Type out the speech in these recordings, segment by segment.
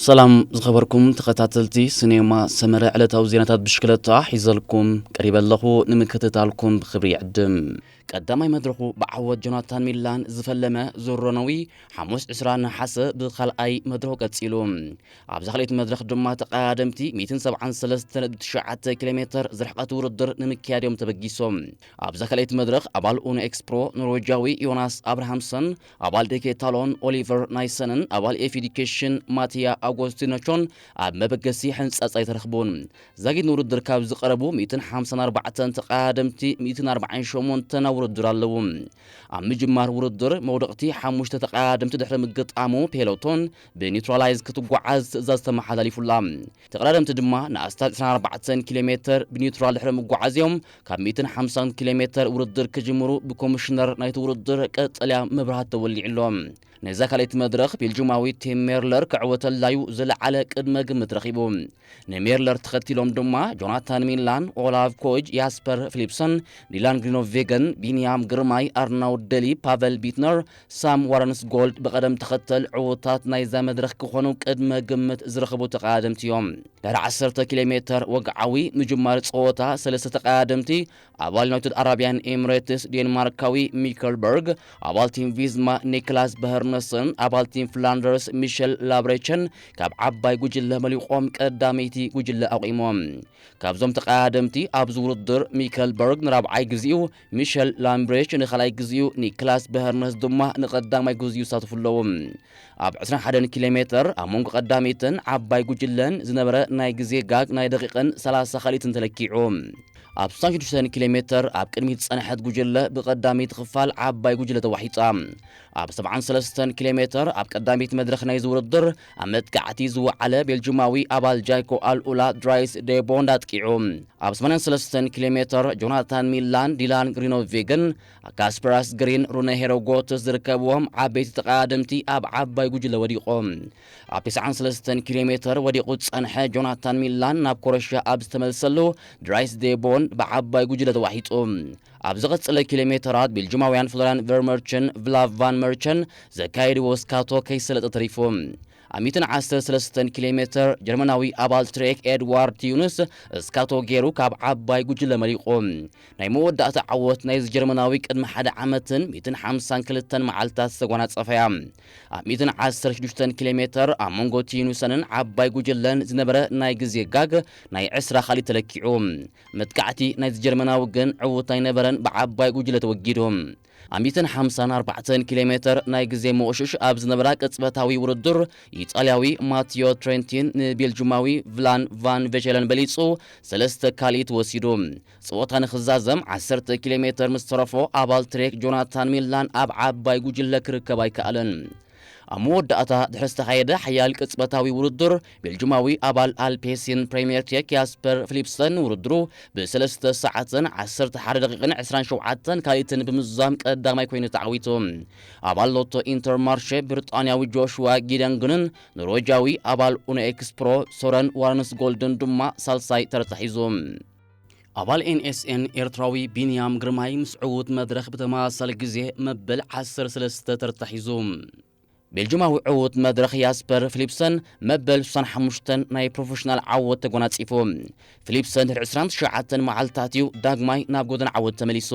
ሰላም ዝኸበርኩም ተኸታተልቲ ሲኔማ ሰመረ፣ ዕለታዊ ዜናታት ብሽክለታ ሒዘልኩም ቀሪበ ኣለኹ። ንምክትታልኩም ብኽብሪ ይዕድም። ቀዳማይ መድረኹ ብዓወት ጆናታን ሚላን ዝፈለመ ዙር ሮነዊ፣ ሓሙስ ዕስራ ነሓሰ ብኻልኣይ መድረኹ ቀጺሉ። ኣብዛ ካልኣይቲ መድረኽ ድማ ተቐዳደምቲ ሚእትን ሰብዓን ሰለስተን ነጥቢ ትሽዓተ ኪሎ ሜተር ዝርሕቀት ውድድር ንምክያድ እዮም ተበጊሶም። ኣብዛ ካልኣይቲ መድረኽ ኣባል ኡኖ ኤክስፕሮ ኖርዌጃዊ ዮናስ ኣብርሃምሰን፣ ኣባል ዴኬታሎን ኦሊቨር ናይሰንን ኣባል ኤፍ ኤዲኬሽን ማቲያ ኣጎስቲኖቾን ኣብ መበገሲ ሕንጻጽ ኣይተረኽቡን። ዛጊት ንውድድር ካብ ዝቐረቡ ሚእትን ሓምሳን ኣርባዕተን ተቐዳደምቲ ሚእትን ኣርባዓን ሸሞንተን ኣብ ውድድር ኣለዉ። ኣብ ምጅማር ውድድር መውደቕቲ ሓሙሽተ ተቐዳደምቲ ድሕሪ ምግጣሙ ፔሎቶን ብኒውትራላይዝ ክትጓዓዝ ትእዛዝ ተመሓላሊፉላ። ተቐዳደምቲ ድማ ንኣስታት ዕስራን ኣርባዕተን ኪሎ ሜተር ብኒውትራል ድሕሪ ምጓዓዝ እዮም ካብ ሚእትን ሓምሳን ኪሎ ሜተር ውድድር ክጅምሩ ብኮሚሽነር ናይቲ ውድድር ቀጠልያ መብራህቲ ተወሊዕሎም። ነዛ ካልኣይቲ መድረኽ ቤልጅማዊ ቲም ሜርለር ክዕወተላዩ ዝለዓለ ቅድመ ግምት ረኺቡ። ንሜርለር ተኸቲሎም ድማ ጆናታን ሚላን፣ ኦላቭ ኮጅ፣ ያስፐር ፊሊፕሰን፣ ዲላን ግሪኖቬገን፣ ቢንያም ግርማይ፣ ኣርናውድ ደሊ፣ ፓቨል ቢትነር፣ ሳም ዋረንስ ጎልድ ብቐደም ተኸተል ዕዉታት ናይዛ መድረኽ ክኾኑ ቅድመ ግምት ዝረኸቡ ተቐዳደምቲ እዮም። ድሕሪ ዓሰርተ ኪሎ ሜተር ወግዓዊ ምጅማር ጸወታ ሰለስተ ተቐዳደምቲ ኣባል ዩናይትድ ኣረቢያን ኤምሬትስ ዴንማርካዊ ሚከል በርግ፣ ኣባል ቲም ቪዝማ ኒክላስ በህርነስን ኣባል ቲም ፍላንደርስ ሚሸል ላብሬችን ካብ ዓባይ ጉጅለ መሊቖም ቀዳመይቲ ጉጅለ ኣቑሞም። ካብዞም ተቐዳደምቲ ኣብዚ ውድድር ሚከል በርግ ንራብዓይ ግዜኡ፣ ሚሸል ላምብሬች ንኻልኣይ ግዜኡ፣ ኒክላስ በህርነስ ድማ ንቐዳማይ ግዜኡ ይሳተፉ ኣለዉ። ኣብ ዕስራን ሓደን ኪሎ ሜተር ኣብ መንጎ ቀዳመይትን ዓባይ ጉጅለን ዝነበረ ናይ ግዜ ጋግ ናይ ደቂቕን ሰላሳ ካልኢትን ተለኪዑ። ኣብ ስሳን ሽዱሽተን ኪሎ ሜተር ኣብ ቅድሚት ዝጸንሐት ጉጅለ ብቐዳመይቲ ክፋል ዓባይ ጉጅለ ተዋሒጣ። ኣብ ሰብዓን ሰለስተን ኪሎ ሜተር ኣብ ቀዳመይቲ መድረኽ ናይዚ ውድድር ኣብ መጥቃዕቲ ዝወዓለ ቤልጅማዊ ኣባል ጃይኮ ኣልኡላ ድራይስ ዴቦንድ ኣጥቂዑ። ኣብ ሰማንያን ሰለስተን ኪሎ ሜተር ጆናታን ሚላን፣ ዲላን ግሪኖቬገን፣ ካስፐራስ ግሪን፣ ሩነ ሄሮጎትስ ዝርከብዎም ዓበይቲ ተቐዳደምቲ ኣብ ዓባይ ጉጅለ ወዲቖም። ኣብ ተስዓን ሰለስተን ኪሎ ሜተር ወዲቑ ዝጸንሐ ጆናታን ሚላን ናብ ኮረሻ ኣብ ዝተመልሰሉ ድራይስ ዴቦን ብዓባይ ጉጅለ ተዋሒጡ። ኣብ ዝቐጸለ ኪሎ ሜተራት ቤልጅማውያን ፍሎርያን ቨርመርችን ቭላቭ ቫን መርችን ዘካየድዎ ስካቶ ከይሰለጠ ተሪፉ። ኣብ ሚእትን ዓሰርተ ሰለስተን ኪሎ ሜተር ጀርመናዊ ኣባል ትሬክ ኤድዋርድ ዩኑስ ስካቶ ገይሩ ካብ ዓባይ ጉጅለ መሊቑ። ናይ መወዳእታ ዓወት ናይዚ ጀርመናዊ ቅድሚ ሓደ ዓመትን ሚእትን ሓምሳን ክልተን መዓልታት ዝተጓናጸፈ እያ። ኣብ ሚእትን ዓሰርተ ሽዱሽተን ኪሎ ሜተር ኣብ መንጎ ቲዩኑሰንን ዓባይ ጉጅለን ዝነበረ ናይ ግዜ ጋግ ናይ ዕስራ ካልኢት ተለኪዑ። መጥቃዕቲ ናይዚ ጀርመናዊ ግን ዕዉት ኣይነበረን፣ ብዓባይ ጉጅለ ተወጊዱ። ኣብ ሚእትን ሓምሳን ኣርባዕተን ኪሎ ሜተር ናይ ግዜ ምቑሽሽ ኣብ ዝነበራ ቅጽበታዊ ውድድር፣ ኢጣልያዊ ማቲዮ ትሬንቲን ንቤልጅማዊ ቭላን ቫን ቬቸለን በሊጹ ሰለስተ ካልኢት ወሲዱ። ጸወታ ንኽዛዘም ዓሰርተ ኪሎ ሜተር ምስ ተረፎ፣ ኣባል ትሬክ ጆናታን ሚላን ኣብ ዓባይ ጉጅለ ክርከብ ኣይከኣለን። ኣብ መወዳእታ ድሕሪ ዝተኻየደ ሓያል ቅጽበታዊ ውድድር፣ ቤልጅማዊ ኣባል ኣልፔሲን ፕሬምየር ቴክ ያስፐር ፊሊፕሰን ውድድሩ ብሰለስተ ሰዓትን ዓሰርተ ሓደ ደቂቕን ዕስራን ሸውዓተን ካልኢትን ብምዝዛም ቀዳማይ ኮይኑ ተዓዊቱ። ኣባል ሎቶ ኢንተርማርሼ ብሪጣንያዊ ጆሽዋ ጊደንግንን ኖርዌጃዊ ኣባል ኡኖ ኤክስፕሮ ሶረን ዋረንስ ጎልድን ድማ ሳልሳይ ተርታ ሒዙ። ኣባል ኤንኤስኤን ኤርትራዊ ቢንያም ግርማይ ምስ ዕዉት መድረኽ ብተመሳሳሊ ግዜ መበል ዓሰርተ ሰለስተ ተርታ ሒዙ። ቤልጅማዊ ዕዉት መድረኽ ያስፐር ፊሊፕሰን መበል ስሳን ሓሙሽተን ናይ ፕሮፌሽናል ዓወት ተጎናጺፉ። ፊሊፕሰን ድሕሪ ዕስራን ትሽዓተን መዓልታት እዩ ዳግማይ ናብ ጎደና ዓወት ተመሊሱ።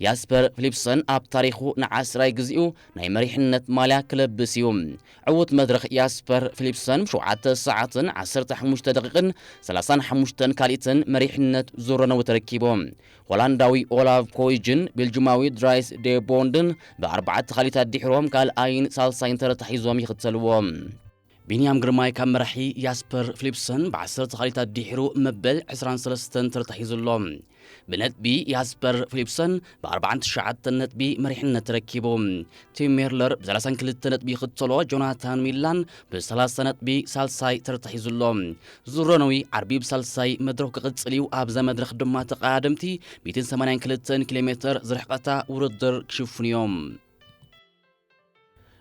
ያስፐር ፊሊፕሰን ኣብ ታሪኹ ንዓስራይ ግዜኡ ናይ መሪሕነት ማልያ ክለብስ እዩ። ዕዉት መድረኽ ያስፐር ፊሊፕሰን ብሸውዓተ ሰዓትን ዓሰርተ ሓሙሽተ ደቂቕን ሰላሳን ሓሙሽተን ካልኢትን መሪሕነት ዙር ሮነዊ ተረኪቡ። ሆላንዳዊ ኦላቭ ኮይጅን ቤልጅማዊ ድራይስ ዴቦንድን ብኣርባዕተ ካልኢታት ድሒሮም ካልኣይን ሳልሳይን ተረታ ሒዞም ይኽተልዎ። ቢንያም ግርማይ ካብ መራሒ ያስፐር ፊሊፕሰን ብዓሰርተ ካልኢታት ድሒሩ መበል ዕስራን ሰለስተን ተረታ ሒዙ ኣሎ። ብነጥቢ ያስፐር ፊሊፕሰን ብኣርባዓን ትሽዓተን ነጥቢ መሪሕነት ተረኪቡ። ቲም ሜርለር ብሰላሳን ክልተ ነጥቢ ይኽተሎ፣ ጆናታን ሚላን ብሰላሳ ነጥቢ ሳልሳይ ተረታ ሒዙ ኣሎ። ዙር ሮነዊ ዓርቢ ብሳልሳይ መድረኽ ክቕጽል እዩ። ኣብዛ መድረኽ ድማ ተቐዳደምቲ ሚእትን ሰማንያን ክልተን ኪሎ ሜተር ዝርሕቐታ ውድድር ክሽፍኑ እዮም።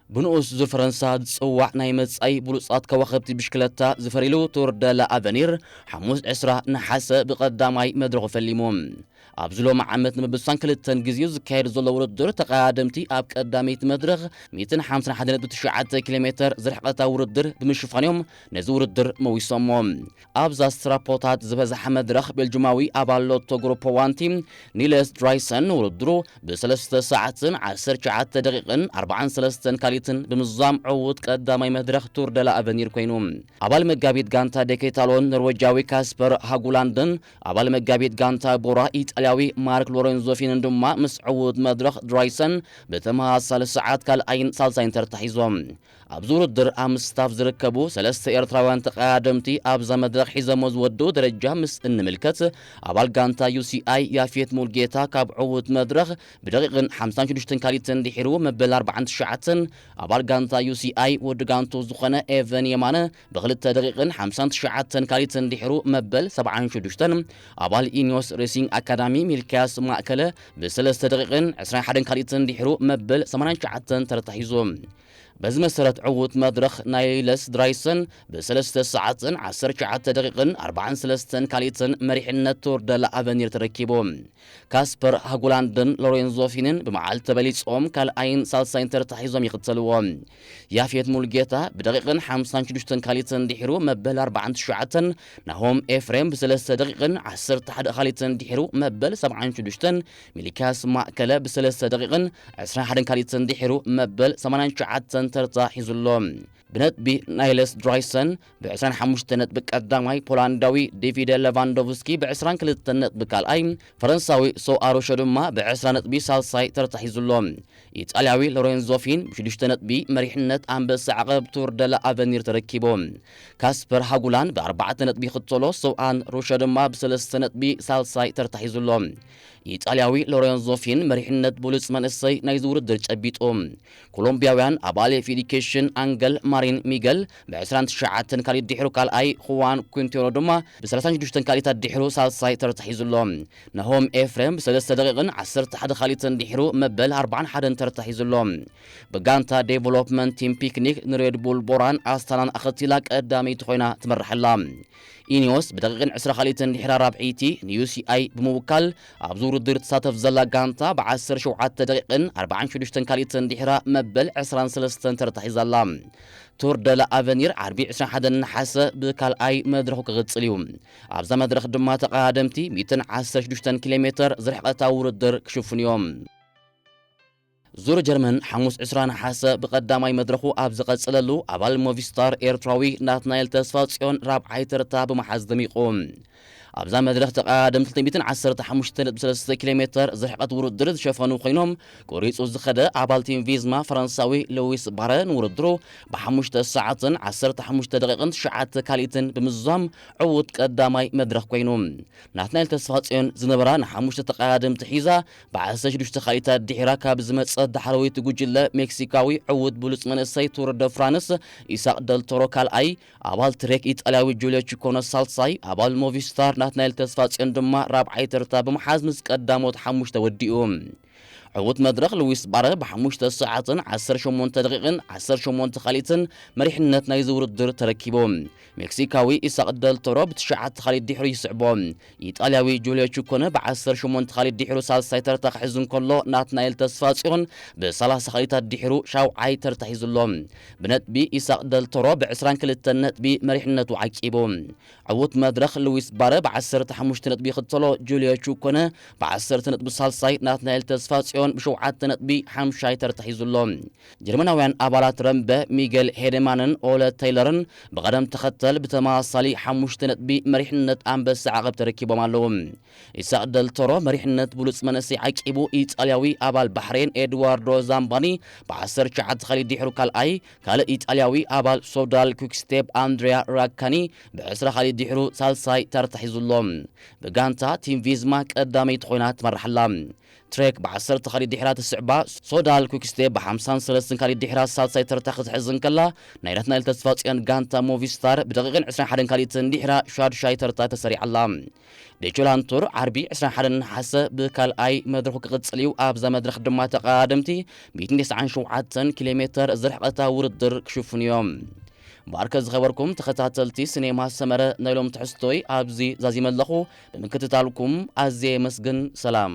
ብንኡስ ዙር ፈረንሳ ዝጽዋዕ ናይ መጻኢ ብሉጻት ከዋኽብቲ ብሽክለታ ዝፈር ኢሉ ቱር ደ ላ ኣቨኒር ሓሙስ ዕስራ ነሓሰ ብቐዳማይ መድረኹ ፈሊሙ። ኣብዚ ሎሚ ዓመት ንምብሳን ክልተን ግዜኡ ዝካየድ ዘሎ ውድድር፣ ተቐዳደምቲ ኣብ ቀዳመይቲ መድረኽ ሚእትን ሓምሳን ሓደን ነጥቢ ትሽዓተ ኪሎ ሜተር ዝርሕቐታ ውድድር ብምሽፋን እዮም ነዚ ውድድር መዊሶሞ። ኣብዛ ስትራፖታት ዝበዝሓ መድረኽ፣ ቤልጁማዊ ኣባል ሎቶ ግሩፕ ዋንቲ ኒለስ ድራይሰን ንውድድሩ ብሰለስተ ሰዓትን ዓሰርተ ትሽዓተ ደቂቕን ኣርባዓን ሰለስተን ካሊትን ብምዝዛም ዕዉት ቀዳማይ መድረኽ ቱር ደላ ኣቨኒር ኮይኑ። ኣባል መጋቢት ጋንታ ዴኬታሎን ኖርዌጃዊ ካስፐር ሃጉላንድን ኣባል መጋቢት ጋንታ ቦራ ኢጣልያዊ ማርክ ሎሬንዞ ፊንን ድማ ምስ ዕዉት መድረኽ ድራይሰን ብተመሳሳሊ ሰዓት ካልኣይን ሳልሳይን ተርታ ሒዞም። ኣብዚ ውድድር ኣብ ምስታፍ ዝርከቡ ሰለስተ ኤርትራውያን ተቐዳደምቲ ኣብዛ መድረኽ ሒዘሞ ዝወድኡ ደረጃ ምስ እንምልከት፣ ኣባል ጋንታ ዩ ሲ ኣይ ያፌት ሙልጌታ ካብ ዕዉት መድረኽ ብደቂቕን ሓምሳን ሽዱሽተን ካሊትን ድሒሩ መበል ኣርባዓን ትሽዓተን፣ ኣባል ጋንታ ዩ ሲ ኣይ ወዲ ጋንቱ ዝኾነ ኤቨን የማነ ብክልተ ደቂቕን ሓምሳን ትሽዓተን ካሊትን ድሒሩ መበል ሰብዓን ሽዱሽተን፣ ኣባል ኢኒዮስ ሬሲንግ ኣካዳሚ ሚልክያስ ማእከለ ብሰለስተ ደቂቕን ዕስራን ሓደን ካሊትን ድሒሩ መበል ሰማንያን ትሽዓተን ተርታ ሒዙ። በዚ መሰረት ዕዉት መድረኽ ናይ ለስ ድራይሰን ብሰለስተ ሰዓትን ዓሰርተ ትሽዓተ ደቂቕን ኣርባዓን ሰለስተን ካሊትን መሪሕነት ቱር ደላ ኣቨኒር ተረኪቡ። ካስፐር ሃጉላንድን ሎሬንዞ ፊንን ብመዓልቲ ተበሊጾም ካልኣይን ሳልሳይን ተርታ ሒዞም ይኽተልዎ። ያፌት ሙልጌታ ብደቂቕን ሓምሳን ሽዱሽተን ካሊትን ድሒሩ መበል ኣርባዓን ትሽዓተን፣ ናሆም ኤፍሬም ብሰለስተ ደቂቕን ዓሰርተ ሓደ ካሊትን ድሒሩ መበል ሰብዓን ሽዱሽተን፣ ሚልክያስ ማእከለ ብሰለስተ ደቂቕን ዕስራን ሓደን ካሊትን ድሒሩ መበል ሰማንያን ትሽዓተን ተርታ ሒዙ ኣሎ። ብነጥቢ ናይ ለስ ድራይሰን ብዕስራን ሓሙሽተ ነጥቢ ቀዳማይ፣ ፖላንዳዊ ዴቪደ ሌቫንዶቭስኪ ብዕስራን ክልተን ነጥቢ ካልኣይ፣ ፈረንሳዊ ሶኣሮሾ ድማ ብዕስራ ነጥቢ ሳልሳይ ተርታ ሒዙ ኣሎ። ኢጣልያዊ ሎሬንዞ ፊን ብሽዱሽተ ነጥቢ መሪሕነት ኣንበሳ ዓቐብ ቱር ደላ ኣቨኒር ተረኪቡ። ካስፐር ሃጉላን ብኣርባዕተ ነጥቢ ይኽተሎ፣ ሶኣን ሮሾ ድማ ብሰለስተ ነጥቢ ሳልሳይ ተርታ ሒዙ ኣሎ። ኢጣልያዊ ሎሬንዞ ፊን መሪሕነት ብሉጽ መንእሰይ ናይዚ ውድድር ጨቢጡ። ኮሎምቢያውያን ኣባል ፌዲኬሽን ኣንገል ማሪን ሚገል ብዕስራን ትሽዓተን ካልኣይ ድሒሩ ካልኣይ፣ ኹዋን ኩንቴሮ ድማ ብሰላሳን ሽዱሽተን ካልኢታት ድሒሩ ሳልሳይ ተርታ ሒዙ ኣሎ። ናሆም ኤፍሬም ብሰለስተ ደቂቕን ዓሰርተ ሓደ ካልኢትን ድሒሩ መበል ኣርባዓን ሓደን ተርታ ሒዙ ኣሎ። ብጋንታ ዴቨሎፕመንት ቲም ፒክኒክ ንሬድ ቡል ቦራን ኣስታናን ኣኸቲላ ቀዳመይቲ ኮይና ትመርሕ ኣላ። ኢኒዮስ ብደቂቕን ዕስራ ካልኢትን ድሕራ ራብዐይቲ ንዩ ሲ ኣይ ብምውካል፣ ኣብዚ ውድድር ትሳተፍ ዘላ ጋንታ ብዓሰርተ ሸውዓተ ደቂቕን ኣርባዓን ሽዱሽተን ካልኢትን ድሕራ መበል ዕስራን ሰለስተን ተርታ ሒዛ ኣላ። ቱር ደላ ኣቨኒር ዓርቢ ዕስራን ሓደን ነሓሰ ብካልኣይ መድረኹ ክቕጽል እዩ። ኣብዛ መድረኽ ድማ ተቐዳደምቲ ሚእትን ዓሰርተ ሽዱሽተን ኪሎ ሜተር ዝርሕቐታ ውድድር ክሽፍኑ እዮም። ዙር ጀርመን ሓሙስ ዕስራ ነሓሰ ብቐዳማይ መድረኹ ኣብ ዝቐጸለሉ፣ ኣባል ሞቪስታር ኤርትራዊ ናትናኤል ተስፋጽዮን ራብዓይ ተርታ ብምሓዝ ደሚቑ። ኣብዛ መድረኽ ተቐዳደምቲ ክልተ ሚእትን ዓሰርተ ሓሙሽተ ነጥቢ ሰለስተ ኪሎ ሜተር ዝርሕቐት ውድድር ዝሸፈኑ ኮይኖም፣ ቆሪጹ ዝኸደ ኣባል ቲም ቪዝማ ፈረንሳዊ ሉዊስ ባረ ንውድድሩ ብሓሙሽተ ሰዓትን ዓሰርተ ሓሙሽተ ደቂቕን ትሽዓተ ካልኢትን ብምዝዛም ዕዉት ቀዳማይ መድረኽ ኮይኑ። ናትናኤል ተስፋጽዮን ዝነበራ ንሓሙሽተ ተቐዳደምቲ ሒዛ፣ ብዓሰርተ ሽዱሽተ ካልኢታት ድሒራ ካብ ዝመጸት ዳሕረወይቲ ጉጅለ ሜክሲካዊ ዕዉት ብሉጽ መንእሰይ ቱር ደ ፍራንስ ኢሳቅ ደልቶሮ ካልኣይ፣ ኣባል ትሬክ ኢጣልያዊ ጁልዮ ቺኮነ ሳልሳይ፣ ኣባል ሞቪስታር ናትናኤል ተስፋጽዮን ድማ ራብዓይ ተርታ ብምሓዝ ምስ ቀዳሞት ሓሙሽተ ወዲኡ። ዕዉት መድረኽ ሉዊስ ባረ ብሓሙሽተ ሰዓትን ዓሰርተ ሸሞንተ ደቂቕን ዓሰርተ ሸሞንተ ካልኢትን መሪሕነት ናይዚ ውድድር ተረኪቡ። ሜክሲካዊ ኢሳቅ ደልቶሮ ብትሽዓተ ካልኢት ድሒሩ ይስዕቦ። ኢጣልያዊ ጁልዮ ቹኮነ ብዓሰርተ ሸሞንተ ካልኢት ድሒሩ ሳልሳይ ተርታ ክሕዝ እንከሎ፣ ናትናኤል ተስፋጽዮን ብሰላሳ ካልኢታት ድሒሩ ሻውዓይ ተርታ ሒዙ ኣሎ። ብነጥቢ ኢሳቅ ደልቶሮ ብዕስራን ክልተን ነጥቢ መሪሕነቱ ዓቂቡ። ዕዉት መድረኽ ሉዊስ ባረ ብዓሰርተ ሓሙሽተ ነጥቢ ይኽተሎ፣ ጁልዮ ቹኮነ ብዓሰርተ ነጥቢ ሳልሳይ፣ ናትናኤል ተስፋጽዮን ብሸውዓተ ነጥቢ ሓምሻይ ተርታ ሒዙ ኣሎ። ጀርመናውያን ኣባላት ረምበ፣ ሚገል ሄደማንን ኦለ ተይለርን ብቐደም ተኸተል ብተመሳሳሊ ሓሙሽተ ነጥቢ መሪሕነት ኣንበሳ ዓቐብ ተረኪቦም ኣለዉ። ኢሳቅ ደልቶሮ መሪሕነት ብሉጽ መንእሰይ ዓቂቡ፣ ኢጣልያዊ ኣባል ባሕሬን ኤድዋርዶ ዛምባኒ ብዓሰርተ ትሽዓተ ካልኢት ድሒሩ ካልኣይ፣ ካልእ ኢጣልያዊ ኣባል ሶዳል ኩክስቴፕ ኣንድሪያ ራካኒ ብዕስራ ካልኢት ድሒሩ ሳልሳይ ተርታ ሒዙ ኣሎ። ብጋንታ ቲም ቪዝማ ቀዳመይቲ ኮይና ትመርሕ ኣላ። ትሬክ ብዓሰርተ ካልኢት ድሒራ ትስዕባ፣ ሶዳል ኩክስቴፕ ብሓምሳን ሰለስተን ካልኢት ድሒራ ሳልሳይ ተርታ ክትሕዝ እንከላ፣ ናይ ናትናኤል ተስፋጽዮን ጋንታ ሞቪስታር ብደቂቕን ዕስራን ሓደን ካልኢትን ድሒራ ሻድሻይ ተርታ ተሰሪዓ ኣላ። ዴቹላንድ ቱር ዓርቢ ዕስራን ሓደን ነሓሰ ብካልኣይ መድረኹ ክቕጽል እዩ። ኣብዛ መድረኽ ድማ ተቐዳደምቲ ሚእትን ተስዓን ሸውዓተን ኪሎ ሜተር ዝርሕቐታ ውድድር ክሽፍኑ እዮም። ባርከ ዝኸበርኩም ተኸታተልቲ ስኔማ ሰመረ፣ ናይ ሎም ትሕዝቶይ ኣብዚ ዛዚመ ኣለኹ። ብምክትታልኩም ኣዝየ የመስግን። ሰላም።